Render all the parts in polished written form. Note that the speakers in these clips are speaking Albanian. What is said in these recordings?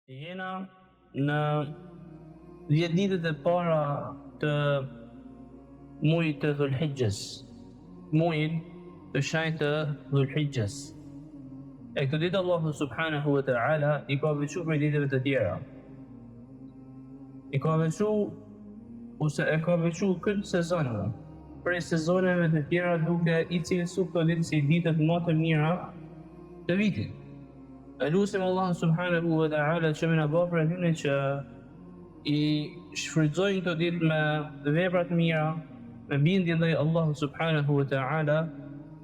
Jena në 10 ditët e para të mujit të Dhulhixhes, mujit të shenjtë të Dhulhixhes. E këto ditë Allahu subhanahu wa ta'ala i ka veçu prej ditëve të tjera. I ka veçu ose e ka veçu këtë sezon prej sezoneve të tjera duke i cilësu këto ditë si ditët më të mira të vitit. E lusim Allahun subhanahu wa ta'ala që me na ba prej atyne që i shfrytëzojnë këto ditë me vepra të mira, me bindje ndaj Allahut subhanahu wa ta'ala,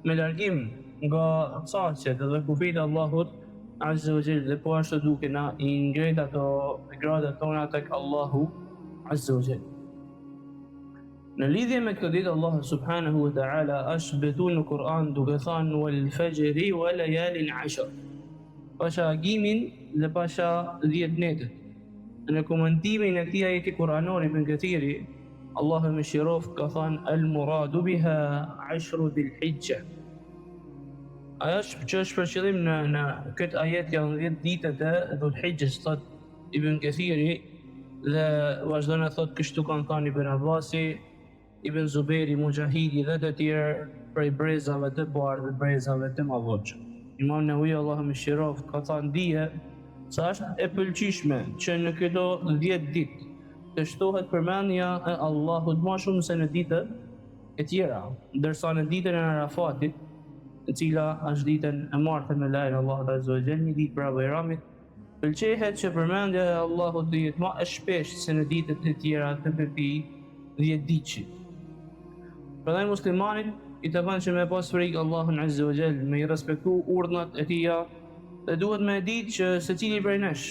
me largim nga caqet dhe kufijtë e Allahut azza wa jall dhe po ashtu duke na i ngrejt ato gradat tona tek Allahu azza wa jall. Në lidhje me këtë ditë Allahu subhanahu wa ta'ala është betu në Kur'an duke thanë wal fajri wa layalin ashr. Pasha agimin dhe pasha 10 netët. Në komentimin e këtij ajeti Kur'anor Ibn Kathiri, Allahu e mëshiroftë ka thanë al muradu biha ashru dhil hijja. Ajo që është për qëllim në në këtë ajet janë 10 ditët e Dhul Hijjës, thotë Ibn Kathiri dhe vazhdon e thotë kështu kanë thënë Ibn Abbasi, Ibn Zuberi, Mujahidi dhe të tjerë prej brezave të parë dhe brezave të mëvonshëm. Imam Nevevi Allahu e mëshiroftë ka thënë dije se është e pëlqyeshme që në këto 10 ditë të shtohet përmendja e Allahut më shumë se në ditët e tjera, ndërsa në ditën e Arafatit, e cila është ditën e martë me lejen e Allahut azza wa jall, një ditë para Bajramit, Pëlqehet që përmendja e Allahut të jetë ma e shpeshtë se në ditët e tjera të këtij dhjetëditëshi. Prandaj muslimanit i takon që me pas frikë Allahun Azza wa Jall, me i respektu urdhnat e tija dhe duhet me e ditë që secili prej nesh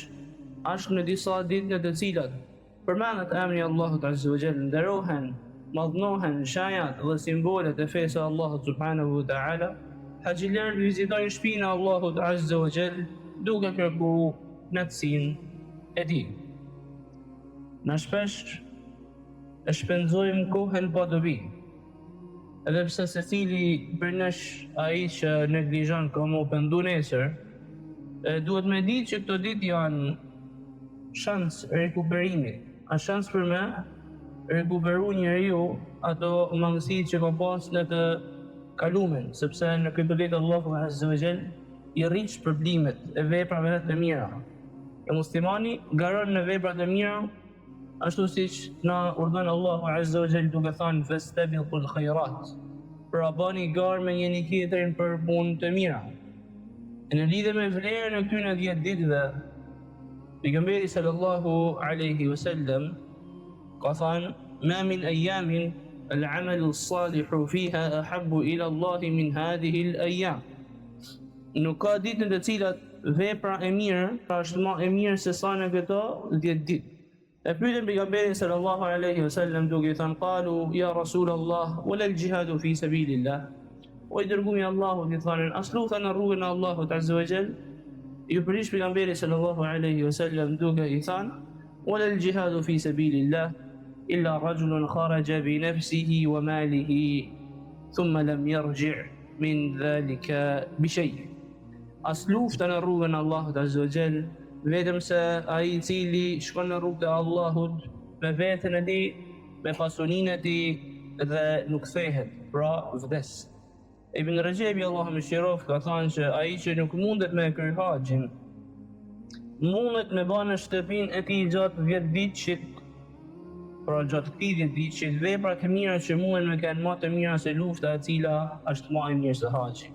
është në disa ditë në të cilat Përmendet emri i Allahut Azza wa Jall, nderohen, madhnohen shenjat dhe simbolet e fesë së Allahut subhanahu wa ta'ala, haxhilerët vizitojnë shpinë e Allahut Azza wa Jall duke kërku kënaqësinë e tij. Na shpesh e shpenzojmë kohën pa dobi. Edhe pse secili prej nesh ai që neglizhon ka m'u pendu nesër, duhet me ditë që këto ditë janë shans rikuperimi, a shans për me rikuperu njeriu ato mangësi që ka pas në të kalumen, sepse në këto ditë Allahu Azza wa Jall i rrit shpërblimet e veprave të mira. E muslimani garon në veprat e mira Ashtu siç na urdhëron Allahu Azza wa Jall duke thënë fastabiqul khairat. Pra bani garë me njëri tjetrin për punë të mira. E në lidhje me vlerën e këtyre 10 ditëve, Pejgamberi sallallahu alaihi wasallam ka thënë ma min ayamin al-amalu as-salihu fiha ahabbu ila Allah min hadhihi al-ayyam. Nuk ka ditë në të cilat vepra e mirë është më e mirë se sa në këto 10 ditë. E pyetën pejgamberin sallallahu alaihi wasallam duke i thënë qalu ya rasul Allah wala al jihadu fi sabilillah. O i dërguari i Allahut i thanë as lufta në rrugën e Allahut azza wa jall. Iu përgjigj pejgamberi sallallahu alaihi wasallam duke i thënë wala al jihadu fi sabilillah illa rajulun kharaja bi nafsihi wa malihi thumma lam yarji' min dhalika bi shay. As lufta në rrugën e Allahut azza wa jall, vetëm se ai i cili shkon në rrugë të Allahut me veten e tij, me pasurinë e tij dhe nuk kthehet, pra vdes. Ibn Rexhebi Allahu e mëshiroftë ka thënë që ai që nuk mundet me kry haxhin, mundet me ba në shtëpinë e tij gjatë 10 ditëshit Pra gjatë këtij dhjetëditëshit, vepra të mira që munden me kenë ma të mira se lufta e cila është ma e mirë se haxhi.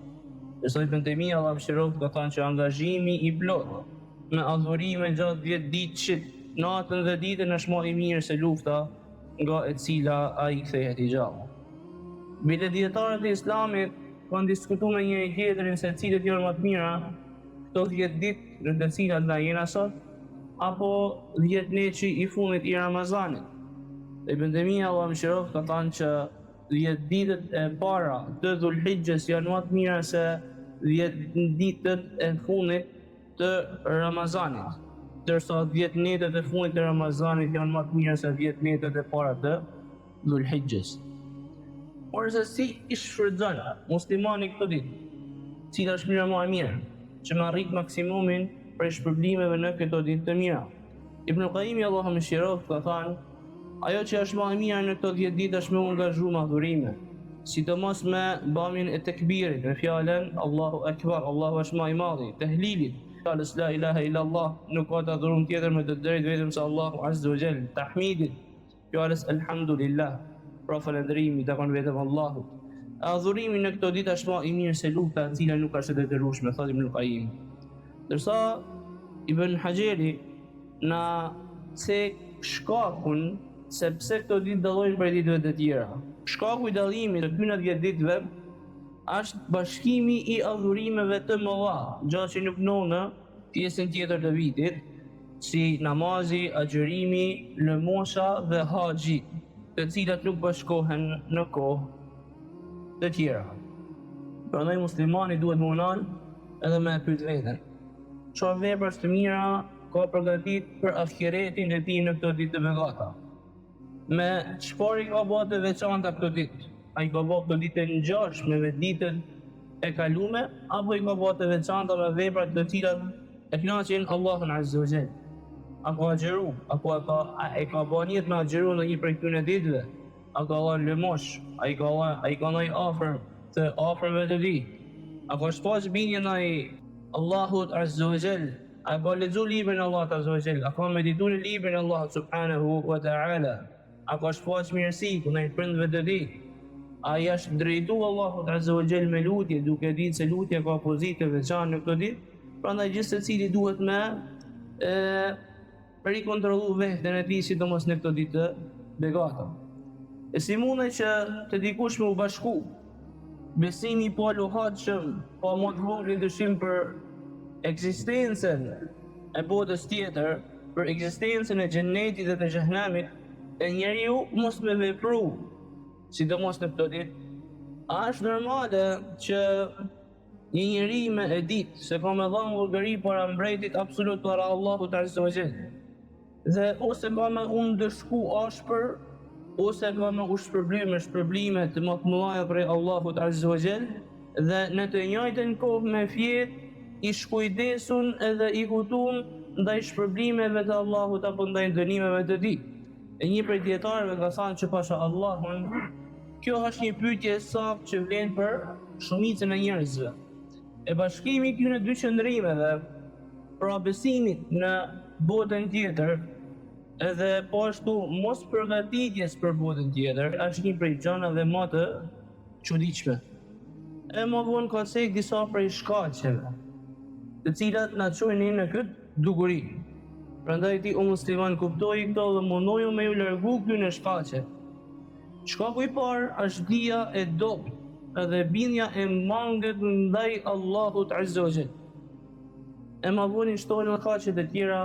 Ndërsa Ibn Tejmija Allahu e mëshiroftë ka thënë që angazhimi i plotë me adhurime gjatë dhjetëditëshit, natën dhe ditën është ma i mirë se lufta nga e cila ai kthehet i gjallë. Bile dijetarët e islamit kanë diskutu me njëri tjetrin se cilët janë më të mira këto 10 ditë në të cilat na jena sot, apo 10 netëshi i fundit i Ramazanit. Dhe Ibn Tejmija Allahu e mëshiroftë ka thënë që 10 ditët e para të Dhulhixhes janë më të mira se 10 ditët e fundit të Ramazanit. Ndërsa 10 netët e fundit të Ramazanit janë më të mira se 10 netët e para të Dhulhixhes. Por se si i shfrytëzon muslimani këto ditë, cila është mënyra më e mirë që me arrit maksimumin prej shpërblimeve në këto ditë të mira. Ibn Qayyimi Allahu e mëshiroftë ka thënë, ajo që është më e mira në këto 10 ditë është me u angazhu me adhurime, sidomos me bamjen e tekbirit, me fjalën Allahu Ekber, Allahu është më i madhi, tehlilit, fjalës la ilaha illa Allah, nuk ka të adhurum tjetër me të drejtë vetëm se Allahu Azza wa Jall, tahmidit, Fjalës Elhamdulillah, pra falënderimi i takon vetëm Allahut. E adhurimi në këto ditë është më i mirë se lufta e cila nuk është e detyrueshme, thotë Ibn Qayyim. Ndërsa Ibn Haxheri na cek shkakun se pse këto ditë dallojnë prej ditëve të tjera. Shkaku i dallimit të këtyre 10 ditëve është bashkimi i adhurimeve të mëdha, gjë që nuk ndodh në pjesën tjetër të vitit, si namazi, agjërimi, lëmosha dhe haxhi, të cilat nuk bashkohen në kohë të tjera. Prandaj muslimani duhet me u nal edhe me e pyet veten. Çfarë veprash të mira ka përgatit për ahiretin e tij në këto ditë të begata? Me çfarë i ka ba të veçanta këto ditë? A i ka ba këto ditë të ngjashme me ditët e kalume, apo i ka ba të veçanta me vepra të cilat e kënaqin Allahun Azza wa Jall? A ka agjëru, apo e ka, a e ka ba nijet me agjëru në një prej këtyre ditëve? A ka dhënë lëmosh, a i ka dhënë, a i ka ndejt afër të afërmve të tij? A ka shfaq bindje ndaj Allahut Azza wa Jall? A ka lexu librin e Allahut Azza wa Jall? A ka meditu në librin e Allahut Subhanahu wa Ta'ala? A ka shfaq mirësi kundrejt prindve të tij? A i është drejtu Allahut Azza wa Jall me lutje, duke ditë se lutja ka pozitë të veçantë në këto ditë? Prandaj gjithsecili duhet me e rikontrollu vehten e tij, sidomos në këto ditë të begata. E si mundet që te dikush me u bashku besimi i paluhatshëm, pa më të voglin dyshim për ekzistencën e botës tjetër, për ekzistencën e xhennetit dhe të xhehenemit, e njeriu mos me vepru, sidomos në këto ditë, a është normale që një njeri me e ditë se ka me dhanë llogari para mbretit absolut para Allahut Azza wa Jall, Dhe ose ka me u ndëshku ashpër, ose ka me u shpërbly me shpërblime të më të mëdha prej Allahut Azza wa Jall, dhe në të njëjtën kohë me fjet i shkujdesun edhe i hutun ndaj shpërblimeve të Allahut apo ndaj dënimeve të tij. E një prej dijetarëve ka thënë që pasha Allahun, kjo është një pyetje e saktë që vlen për shumicën e njerëzve. E bashkimi i këtyre dy qëndrimeve, pra besimit në botën tjetër, edhe po ashtu mos përgatitjes për botën tjetër, është një prej gjanave më të çuditshme. E më vonë ka cek disa prej shkaqeve, të cilat na çojnë në këtë dukuri. Prandaj ti o musliman kuptoji këto dhe mundohu me ju largu këtyre shkaqeve. Shkaku i parë është dija e dobët dhe bindja e mangët ndaj Allahut Azza wa Jall. E më vonë i shtojnë edhe shkaqe të tjera,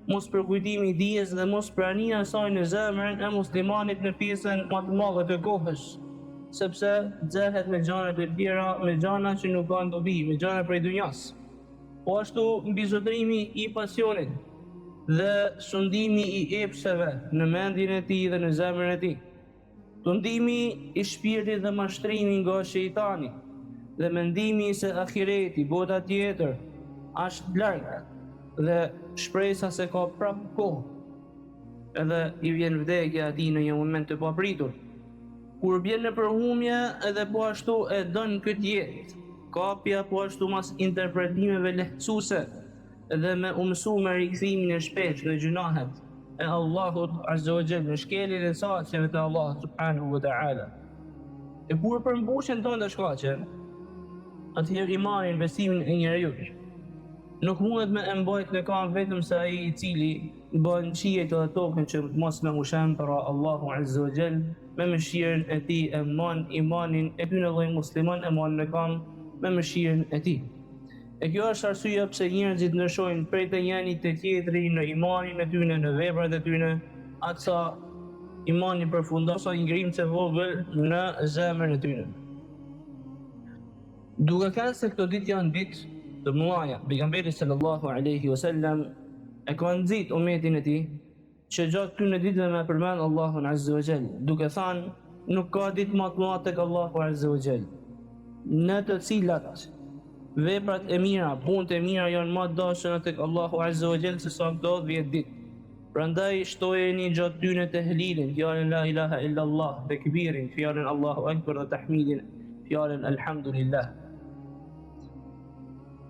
mos përkujtimi i dijes dhe mos prania e saj në zemrën e muslimanit në pjesën më të madhe të kohës, sepse xehet me gjana të tjera, me gjana që nuk kanë dobi, me gjana prej dunjas. Po ashtu mbizotërimi i pasionit dhe sundimi i epsheve në mendjen e tij dhe në zemrën e tij. Tundimi i shpirtit dhe mashtrimi nga shejtani dhe mendimi se ahireti, bota tjetër, është larg dhe shpresa se ka prap kohë, edhe i vjen vdekja atij në një moment të papritur. Kur bjen në përhumbje edhe po ashtu e don këtë jetë, kapja po ashtu mas interpretimeve lehtësuese dhe me u mësu me rikthimin e shpeshtë në gjynahet e Allahut Azza wa Jall, në shkeljen e caqeve të Allahut Subhanahu wa Ta'ala. E kur përmbushen këto shkaqe, atëherë imanin, besimin e njeriut, nuk mundet me e mbajt në kam vetëm se ai i cili bën qiejt dhe tokën që mos me u shemb pra Allahu Azza wa Jall me mëshirën e tij e mban imanin e këtyre lloj musliman e mban në kam me mëshirën e tij. E kjo është arsyeja pse njerëzit ndryshojnë prej të njënit te tjetri në imanin e tyne, në veprat e tyne, aq sa imani përfundon sa një grimcë e vogël në zemrën e tyne. Duke qenë se këto ditë janë ditë të mëdha, pejgamberi sallallahu alaihi wasallam e ka nxit umetin e tij që gjatë këtyre ditëve me përmend Allahun Azza wa Jall, duke thënë nuk ka ditë më të mëdha tek Allahu Azza wa Jall, në të cilat. Veprat e mira, punët e mira janë ma të dashura tek Allahu Azza wa Jall se sa këto 10 ditë. Prandaj shtojeni gjatë tyne tehlilin, fjalën la ilaha illa Allah, tekbirin, fjalën Allahu Akbar dhe tahmidin, fjalën Alhamdulillah.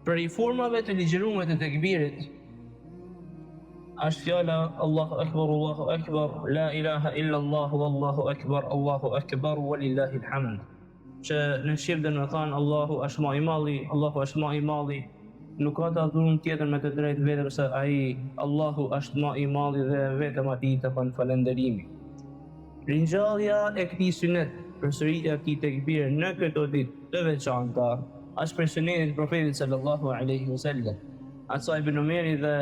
Prej formave të ligjërume të tekbirit, është fjala Allahu Akbar, Allahu Akbar, la ilaha illa Allah, Allahu Akbar, Allahu Akbar, walillahi alhamd. Që në shqip do me thanë Allahu është ma i madhi, Allahu është ma i madhi, nuk ka të adhurum tjetër me të drejtë vetëm se ai, Allahu është ma i madhi dhe vetëm atij i takon falënderimi. Ringjallja e këtij synet, përsëritja e këtij tekbiri në këto ditë të veçanta, është prej sunetit të Profetit sallallahu alaihi wasallam. Aq sa Ibn Umeri dhe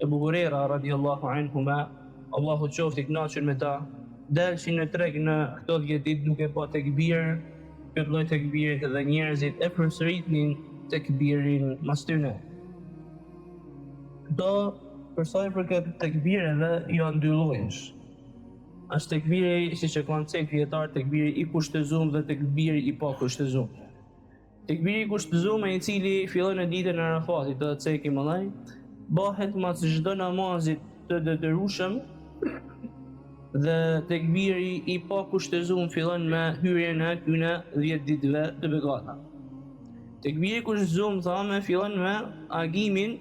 Ebu Hurejra radiallahu anhuma, Allahu qoftë i kënaqur me ta, dalshin në treg në këto 10 ditë duke ba tekbir, këtë lloj tekbirit dhe njerëzit e përsëritnin tekbirin mas tyne. Këto për sa i përket tekbireve janë dy llojesh. Është tekbiri, siç e kanë cek dijetarët, tekbiri i kushtëzum dhe tekbiri i pakushtëzum. Tekbiri i kushtëzum i cili fillon në ditën e Arafatit, do ta cekim më bahet mas çdo namazit të detyrueshëm dhe tekbiri i pakushtëzum fillon me hyrjen e këtyne 10 ditëve të begata. Tekbiri i kushtëzum thamë fillon me agimin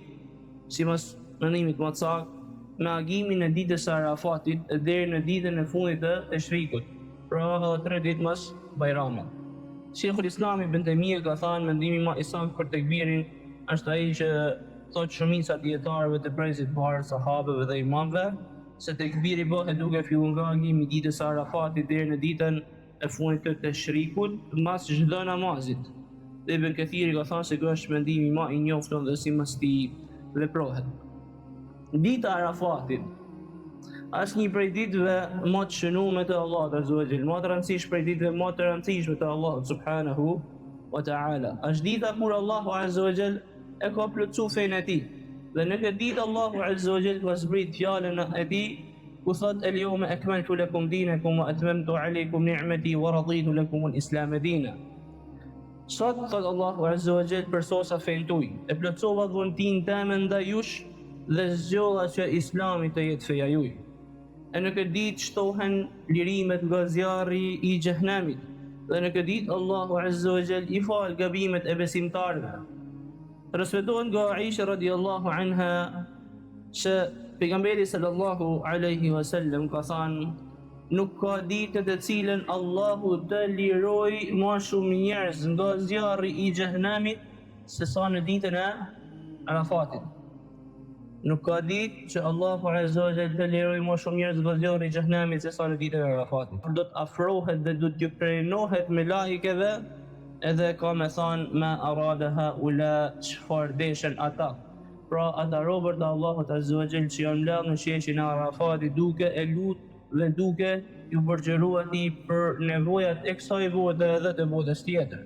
sipas mendimit më të saktë, me agimin e ditës së Arafatit e deri në ditën e fundit të Teshrikut, pra edhe tre ditë mas Bajramit. Sheikhul Islam Ibn Taymija ka thënë mendimi më i saktë për tekbirin është ai që thotë shumica e dijetarëve të brezit të parë, sahabëve dhe imamëve, se tekbiri bëhet duke filluar nga agimi i ditës së Arafatit deri në ditën e fundit të teshrikut mas çdo namazit. Dhe Ibn Kathiri ka thënë se ky është mendimi ma i njoftun dhe sipas tij veprohet. Dita e Arafatit është një prej ditëve më të shënume të Allahut Azza wa Jall, më të rëndësishme prej ditëve më të rëndësishme të Allahut subhanahu wa taala. Është dita kur Allahu Azza wa Jall e ka plotësu fenë e tij. Dhe në këtë ditë Allahu Azza wa Jall ka zbrit fjalën e tij ku thot el jeume ekmeltu lekum dinekum wa etmemtu alejkum ni'meti wa raditu lekum el islame dina. Sot, thot Allahu Azza wa Jall, përsosa fenë tuj, e plotësova dhuntinë teme ndaj jush dhe zgjodha që islami të jetë feja juj. E në këtë ditë shtohen lirimet nga zjarri i xhehenemit dhe në këtë ditë Allahu Azza wa Jall i fal gabimet e besimtarëve. Transmetohet nga Aisha radiallahu anha se pejgamberi sallallahu alaihi wasallam ka thënë nuk ka ditë në të cilën Allahu të lirojë ma shumë njerëz nga zjarri i xhehenemit se sa në ditën e Arafatit. Nuk ka ditë që Allahu Azza wa Jall të lirojë ma shumë njerëz nga zjarri i xhehenemit se sa në ditën e Arafatit. Do të afrohet dhe do t'ju krenohet melaikeve edhe ka me thanë ma arada haula çfarë deshën ata. Pra ata robër të Allahut Azza wa Jall që janë mbledhë në sheshin e Arafatit duke e lut dhe duke iu përgjëru atij për nevojat e kësaj bote dhe të botës tjetër.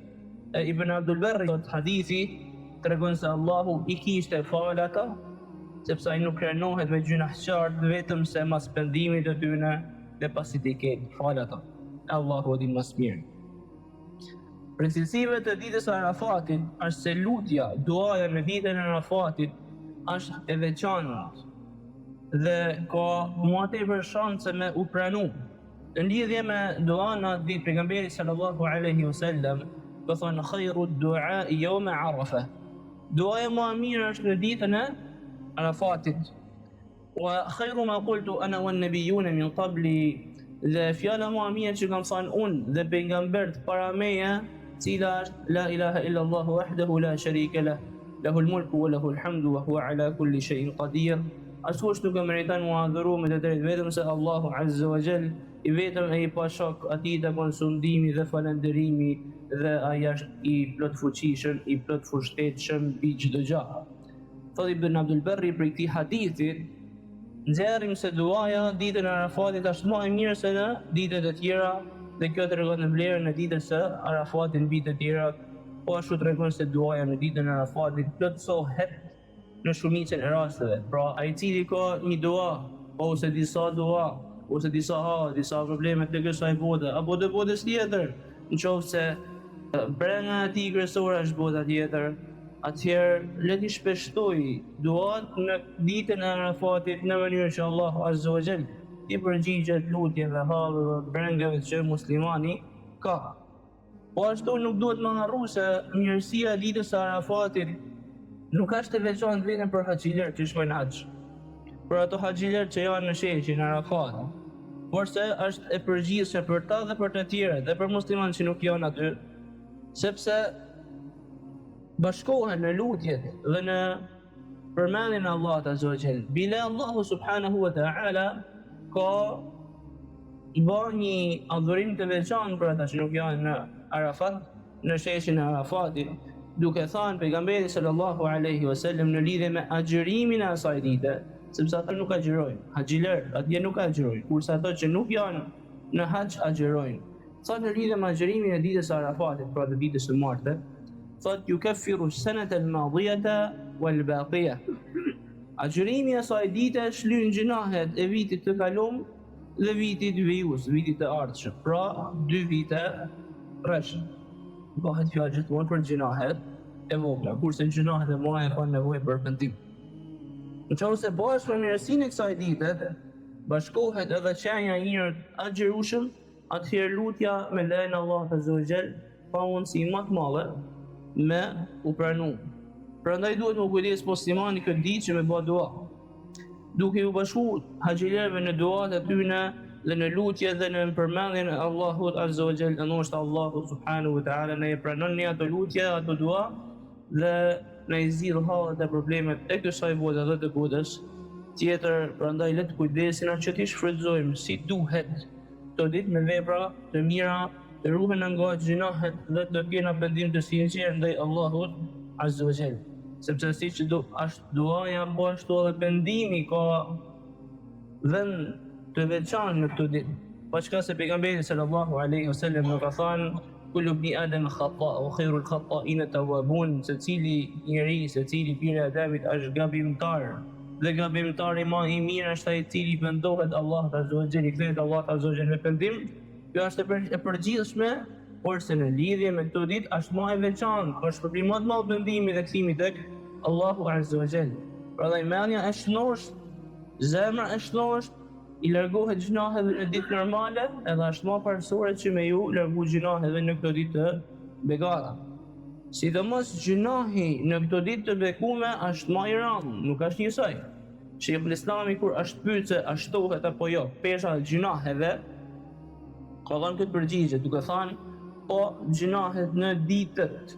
E Ibn Abdul Berri thotë hadithi tregon se Allahu i kishte falë ata, sepse ai nuk krenohet me gjynahqarët vetëm se mas pendimit të tyre dhe pasi t'i ketë falë ata. E Allahu e din më së miri. Prej cilësive të ditës së Arafatit është se lutja, duaja në ditën e Arafatit është e veçantë dhe ka më tepër shanse me u pranu. Në lidhje me duan në atë ditë pejgamberi sallallahu alaihi wasallam ka thënë khairu du'a yawm Arafa. Duaja më e mirë është në ditën e Arafatit. Wa khairu ma qultu ana wan nabiyun min qabli dhe fjala më e mirë që kam thënë unë dhe pejgamberët para meje, cila është la ilaha illa Allah wahdahu la sharika lah, lahul mulku wa lahul hamdu wa huwa ala kulli shay'in qadir. Askush nuk e meriton m'u adhuru me të drejtë vetëm se Allahu azza wa jall, i vetëm e i pashok, atij i takon sundimi dhe falënderimi dhe ai është i plotfuqishëm, i plotpushtetshëm mbi çdo gjë. Thotë Ibn Abdul Berri prej këtij hadithi, nxjerrim se duaja ditën e Arafatit është më e mirë se në ditët e tjera dhe kjo tregon vlerën e ditës së Arafatit mbi të tjerat, po ashtu tregon se duaja në ditën e Arafatit plotësohet në shumicën e rasteve. Pra, ai i cili ka një dua ose disa dua ose disa ha, disa probleme të kësaj bote apo të botës tjetër, në qoftë se. Brenga e tij kryesore është bota tjetër, atëherë le t'i shpeshtojë duat në ditën e Arafatit në mënyrë që Allahu Azza wa Jall t'i përgjigjet lutjeve, halleve, brengave që muslimani ka. Po ashtu nuk duhet me harru se mirësia e ditës së Arafatit nuk është e veçantë vetëm për haxhilerët që shkojnë në haxh, për ato haxhilerët që janë në sheshin Arafat, porse është e përgjithshme për ta dhe për të tjerët dhe për muslimanët që nuk janë aty, sepse bashkohen në lutjet dhe në përmendjen e Allahut Azza wa Jall. Bile Allahu subhanahu wa ta'ala ka ba një adhurim të veçantë për ata që nuk janë në Arafat, në sheshin e Arafatit, duke thënë pejgamberi sallallahu alaihi wasallam në lidhje me agjërimin e asaj dite, sepse ata nuk agjërojnë, haxhilerët atje nuk agjërojnë, kurse ato që nuk janë në haxh agjërojnë. Thotë në lidhje me agjërimin e ditës së Arafatit, pra të ditës së martë, thotë yukaffiru sanata al-madiyata wal-baqiya. Agjërimi i asaj dite shlyn gjynahet e vitit të kalum dhe vitit vijues, vitit të ardhshëm, pra dy vite rresht. Bëhet fjalë gjithmonë për gjynahet e vogla, kurse gjynahet e mëdha kanë nevojë për pendim. Në qoftë se bashkë me mirësinë e kësaj dite, bashkohet edhe qenia e njeriut agjërueshëm, atëherë lutja me lejen e Allahut Azza wa Jall ka mundësi më të madhe me u pranu. Prandaj duhet me u kujdes muslimani këtë ditë që me bë dua. Duke ju bashku haxhilerëve në duat e tyne dhe në lutje dhe në përmendjen e Allahut Azza wa Jall, ndoshta Allahu subhanahu wa taala na i pranon ne ato lutje, ato dua dhe na i zgjidh hallet e problemet e kësaj bote dhe të botës tjetër, prandaj le të kujdesena që t'i shfrytëzojmë si duhet këto ditë me vepra të mira, të ruhena nga gjynahet dhe të kena pendim të sinqertë ndaj Allahut Azza wa Jall. Sepse siç do, është duaja, po ashtu edhe pendimi ka vend të veçantë në këto ditë. Paçka se pejgamberi sallallahu alaihi wasallam na ka thënë kullu ibni adam khata wa khairul khata'in tawwabun, secili njeri, secili bir i Ademit është gabimtar. Dhe gabimtari ma i mirë është ai i cili i pendohet Allahut Azza wa Jall, i kthehet Allahut Azza wa Jall me pendim. Kjo është e përgjithshme, porse në lidhje me këto ditë është ma e veçantë, është shpërblim më të madh pendimi dhe kthimi tek Allahu Azza wa Jall. Prandaj mendja e shëndoshë, zemra e shëndoshë, i largohet gjynaheve në ditë normale, edhe është ma parësore që me ju largu gjynaheve në këto ditë të begata. Sidomos gjynahi në këto ditë të bekume është ma i rëndë, nuk është njësoj. Shejhul Islami kur është pyet se a shtohet apo jo pesha e gjynaheve, ka dhënë këtë përgjigje duke thënë po gjynahet në ditët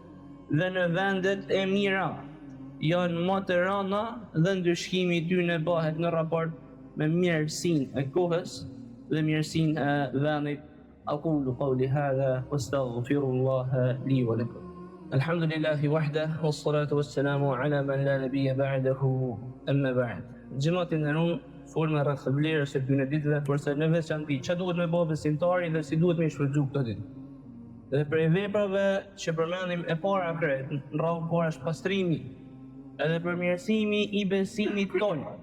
dhe në vendet e mira janë më të rënda dhe ndëshkimi i tyre bëhet në raport me mirësinë e kohës dhe mirësinë e vendit Aqulu qawli hadha wastaghfirullaha li wa lakum. Alhamdulillahi wahda wassalatu wassalamu ala man la nabiyya ba'dahu amma ba'd. Xhemat i nderum, folëm rreth vlerës së këtyre ditëve, porse në veçanti çka duhet me bë besimtari dhe si duhet me shfrytëzu këto ditë. Dhe prej veprave që përmendim e para krejt, në radhë të parë është pastrimi edhe përmirësimi i besimit tonë.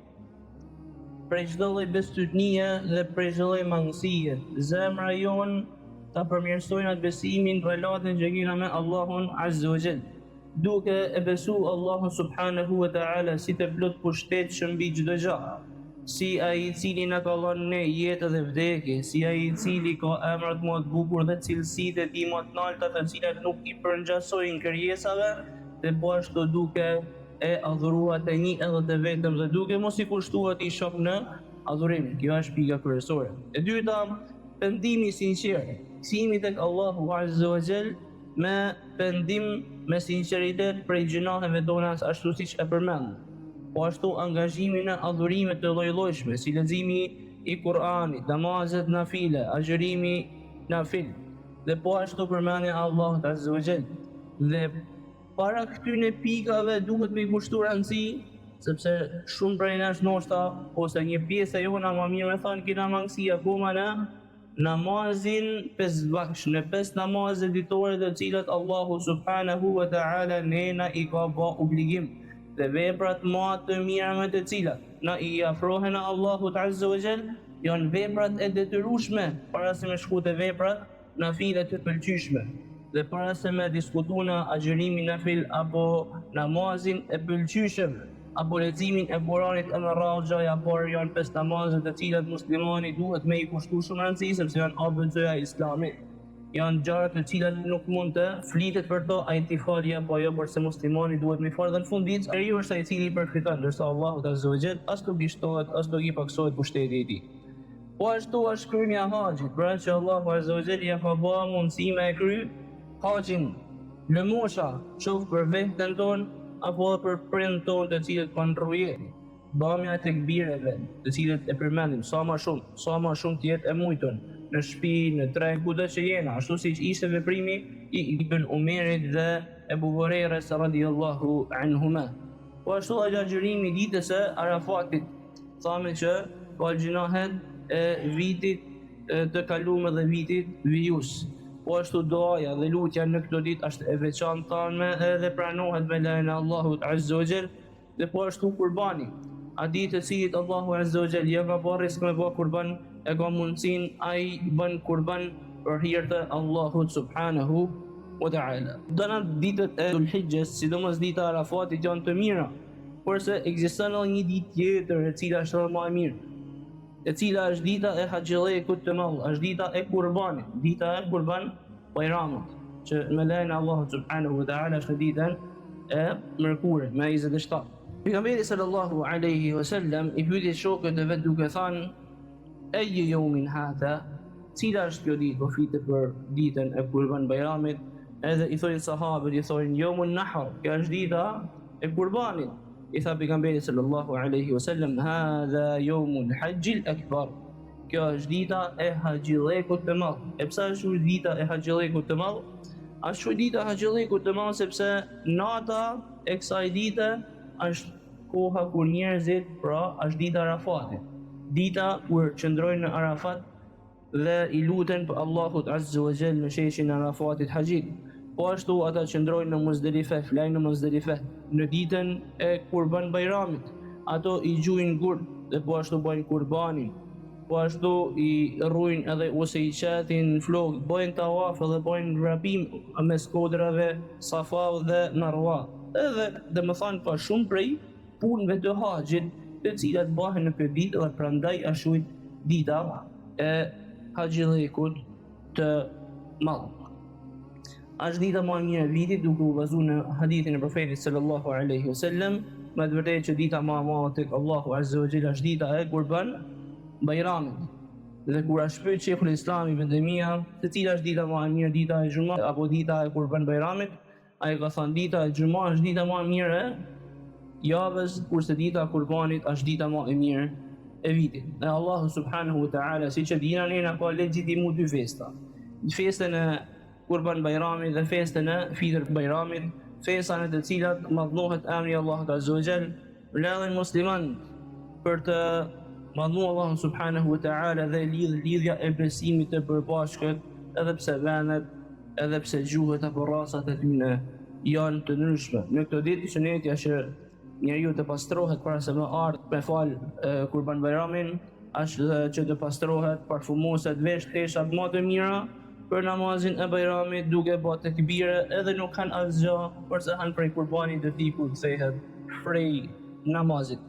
Prej çdo lloj bestytnie dhe prej çdo lloj mangësie, zemra jonë ta përmirësojnë atë besimin, relatën që kena me Allahun Azza wa Jall, duke e besu Allahun subhanahu wa ta'ala si të plotpushtetshëm mbi çdo gjë, si ai i cili na ka dhënë ne jetë dhe vdekje, si ai i cili ka emrat më të bukur dhe cilësitë e tij më të nalta të cilat nuk i përngjasojnë krijesave, dhe po ashtu duke e adhuru atë një edhe të vetëm dhe duke mos i kushtu atij shok në adhurim. Kjo është pika kryesore. E dyta, pendimi i sinqertë, kthimi tek Allahu Azza wa Jall me pendim me sinqeritet prej gjynaheve tona ashtu siç e përmendëm. Po ashtu angazhimi në adhurime të lloj-llojshme, si leximi i Kur'anit, namazet nafile, agjërimi nafil dhe po ashtu përmendja e Allahut Azza wa Jall. Dhe Para këtyne pikave duhet me i kushtu rëndësi, sepse shumë prej nesh ndoshta ose një pjesë e jona ma mirë me thanë kena mangësi akoma në namazin pesëvaktësh, në pesë namaze ditore të cilat Allahu subhanahu wa ta'ala ne na i ka ba obligim dhe veprat ma të mira me të cilat na i afrohena Allahut azza wa jall janë veprat e detyrueshme para se me shku te veprat nafile të pëlqyeshme. Dhe para se me diskutu në agjërimin nafil apo namazin e pëlqyeshëm apo leximin e Kuranit e me radhë gjaja por janë pesë namaze të cilat muslimani duhet me i kushtu shumë rëndësi sepse janë ABC-ja e Islamit. Janë gjëra të cilat nuk mund të flitet për to, ai t'i fali apo jo, porse muslimani duhet me i falë dhe në fund ditës njeriu është ai i cili përfiton, ndërsa Allahut azza wa jall as nuk i shtohet, as nuk i pakësohet pushteti i tij. Po ashtu është krymja e haxhit, pra që Allahu azza wa jall ja ka ba mundësi me e kry haxhin lëmosha, qoftë për vehten tonë apo edhe për prindët tonë të cilët kanë ndrru jetë. Bamja e tekbireve, të cilët e përmendim sa ma shumë, sa ma shumë të jetë e mujtun, në shpi, në treg, kudo që jena, ashtu siç ishte veprimi i Ibn Umerit dhe Ebu Hurejres radijallahu anhuma. Po ashtu edhe agjërimi i ditës së Arafatit, Thamë që fal gjynahet e vitit të kaluar dhe vitit vijues. Po ashtu duaja dhe lutja në këto ditë është e veçantë thamë edhe pranohet me lejen e Allahut Azza wa Jall dhe po ashtu kurbani. Atij të cilit Allahu Azza wa Jall ja ka ba rrisk me ba kurban e ka mundësinë ai bën kurban për hir të Allahut subhanahu wa ta'ala. Dana ditët e Dhul-Hijjes, sidomos dita e Arafatit janë të mira. Porse ekziston edhe një ditë tjetër e cila është edhe më e mirë, e cila është dita e haxhillekut të madh, është dita e kurbanit, dita e kurban bajramit, që me lejen e Allahut subhanahu wa taala është ditën e mërkurë, me 27. Pejgamberi sallallahu alaihi wasallam i pyeti shokët e vet duke thënë Ejju jeumin hadha, cila është kjo ditë, po flitet për ditën e Kurban Bajramit, edhe i thojnë sahabët, i thojnë jeumun nahr, kjo është dita e kurbanit. I tha pejgamberi sallallahu alaihi wasallam, hadha jeumul haxhil ekber. Kjo është dita e haxhillekut të madh. E pse është quajtur dita e haxhillekut të madh? Është quajtur dita e haxhillekut të madh sepse nata e kësaj dite është Koha kur njerëzit, pra, është dita e Arafatit, dita kur qëndrojnë në Arafat dhe i luten për Allahut Azza wa Jall në sheshin e Arafatit haxhit. Po ashtu ata qëndrojnë në Muzdelife, flajnë në Muzdelife në ditën e Kurban Bajramit. Ato i gjujnë gurët dhe po ashtu bëjnë kurbanin. Po ashtu i rrujnë edhe ose i qetin flokët, bëjnë tawaf edhe bëjnë vrapim mes kodrave Safa dhe Marwa. Edhe, domethënë, ka shumë prej punëve të haxhit, të cilat bëhen në këtë ditë dhe prandaj është quajt dita e haxhillekut të madh. Është dita më e mirë e vitit duke u bazuar në hadithin e Profetit sallallahu alaihi wasallam, me të vërtetë që dita më e madhe tek Allahu azza wa jalla është dita e Kurban Bajramit. Dhe kur është pyet Sheikhul Islam Ibn Taymija, se cila është dita më e mirë, dita e xhuma apo dita e Kurban Bajramit, Ai ka thënë dita e xhuma është dita më e mirë e javës, kurse dita e kurbanit është dita më e mirë e vitit. Dhe Allahu subhanahu wa taala siç e dina ne na ka legjitimu dy festa. Festën e Kurban Bajramit dhe festën e Fitër Bajramit, festa në të cilat madhnohet emri i Allahut Azza wa Jall, mbledhen muslimanët për të madhnu Allahun subhanahu wa taala dhe lidh lidhja e besimit të përbashkët edhe pse vendet edhe pse gjuhët apo racat e tyre janë të ndryshme. Në këto ditë sunetja që njeriu të pastrohet para se me ardh me fal Kurban Bajramin, është që të pastrohet, parfumoset, vesh teshat më të mira për namazin e Bajramit duke bë tekbire edhe nuk han asgjë, porse han prej kurbanit të tij kur kthehet prej namazit.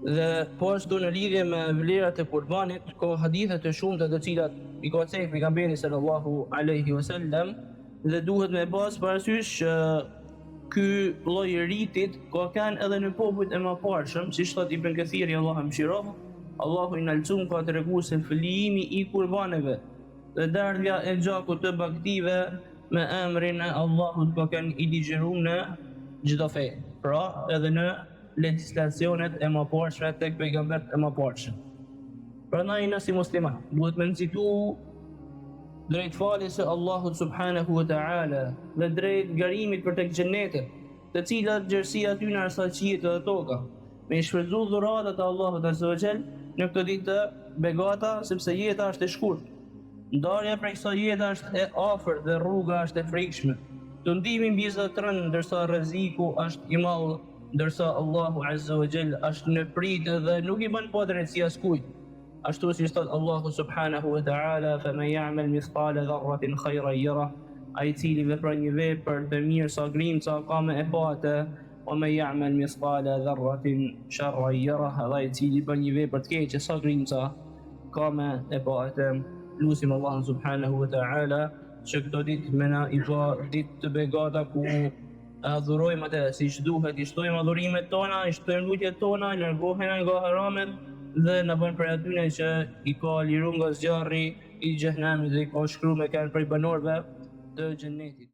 Dhe po ashtu në lidhje me vlerat e kurbanit, ka hadithe të shumta të cilat i ka cek pejgamberi sallallahu alaihi wasallam dhe duhet me pas parasysh që ky lloj i ritit ka qenë edhe në popujt e mëparshëm, siç thotë Ibn Kathiri Allahu e mëshiroftë, Allahu i nalcum ka tregu se flijimi i kurbaneve dhe derdhja e gjakut të bagëtive me emrin e Allahut ka qenë i ligjëruar në çdo fe. Pra, edhe në legjislacionet e mëparshme tek pejgamberët e mëparshëm. Prandaj na si musliman duhet me nxitu drejt faljes së Allahut subhanahu wa taala dhe drejt garimit për tek xhenetet, të cilat gjerësia e tyre është sa qiejt dhe toka. Me i shfrytëzu dhuratat e Allahut azza wa jall në këto ditë të begata, sepse jeta është e shkurt. Ndarja prej kësaj jete është e afërt dhe rruga është e frikshme. Tundimi mbizotëron ndërsa rreziku është i madh, ndërsa Allahu azza wa jall është në pritë dhe nuk i bën padrejtësi askujt. Ashtu siç thotë Allahu subhanahu wa ta'ala, "Fa men ya'mal mithqala dharratin khayran yarah", ai i cili vepron një vepër të mirë sa grimca ka me e pa atë, "Wa men ya'mal mithqala dharratin sharran yarah", dhe ai i cili bën një vepër të keqe sa grimca ka me e pa atë. Lusim Allahun subhanahu wa ta'ala që këto ditë me na i ba ditë të begata ku E adhurojmë atë siç duhet, i shtojmë adhurimet tona, i shtojmë lutjet tona, largohemi nga haramet dhe na bën prej atyne që i ka liru nga zjarri i xhehenemit dhe i ka shkru me qenë prej banorëve të xhenetit.